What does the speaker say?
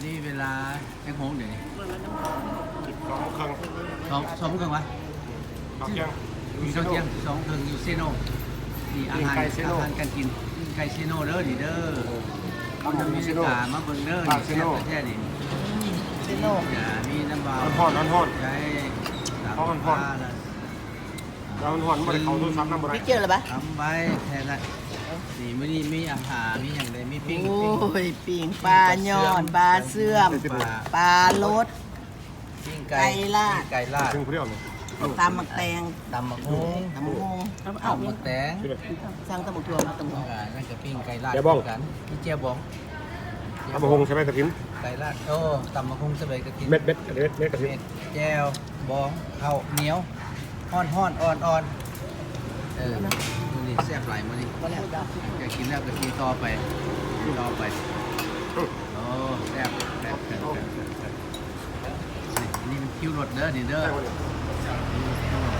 ນີ້ເວລາຈັກໂມງດຽວນີ້? ສອງໂມງເຄິ່ງ ສອງ ສອງໂມງເຄິ່ງຫວາ? ເຂົ້າທ່ຽງ ຢູ່ເຊໂນ ເຂົ້າທ່ຽງ ສອງໂມງເຄິ່ງຢູ່ເຊໂນ. ນີ້ອາຫານ ອາຫານການກິນ ໄກ່ເຊໂນເດີ ນີ້ເດີ. ຄົນອາເມລິກາມາເບິ່ງເດີ ນີ້ແຊບແທ້ໆ ນີ້. ເຊໂນ ມີນ້ຳເບົາ ຮ້ອນໆ ໃສ່ ຂອງຮ້ອນໆ ແລ້ວມັນຮ້ອນ ບໍ່ໄດ້ເຂົ້າໂທລະສັບນຳບໍ່ໄດ້ ພິກເຈີລະບະ ຕຳໄວ້ແທ້ລະ. ນີ້ມື້ນີ້ມີອາຫານ ມີຫຍັງແດ່? ມີປີ້ງ ໂອ້ຍ ປີ້ງ ປີ້ງປາຍອນ ປາເຊື່ອມ ປາລົດ ປີ້ງໄກ່ ໄກ່ລາດ ປີ້ງໄກ່ລາດ ເທິງຜູ້ດຽວນີ້ ຕຳໝາກແຕງ ຕຳໝາກຫຸ່ງ ຕຳໝາກຫຸ່ງ ຕຳໝາກແຕງ ສັ່ງຕຳໝາກທົ່ວມາ ຕຳໝາກຫຸ່ງ ອ່າ ນັ້ນກໍປີ້ງໄກ່ລາດຄືກັນ ມີແຈ່ວບອງ ຕຳໝາກຫຸ່ງໃສ່ໃບກະຖິນ ໄກ່ລາດ ໂອ້ ຕຳໝາກຫຸ່ງໃສ່ໃບກະຖິນ ເມັດ ເມັດ ເມັດກະຖິນ ເມັດແຈ່ວບອງ ເຂົ້າໜຽວ ຮ້ອນໆ ອ່ອນໆ. ເອີ ມື້ນີ້ແຊບຫຼາຍມື້ນີ້ ຢາກກິນແລ້ວກໍກິນຕໍ່ໄປ ກິນຕໍ່ໄປ. ໂອ້ ແຊບ ແຊບ ແຊບ ແຊບ ແຊບ. ນີ້ ນີ້ມັນຄິວລົດເດີ ນີ້ເດີ ຄິວລົດ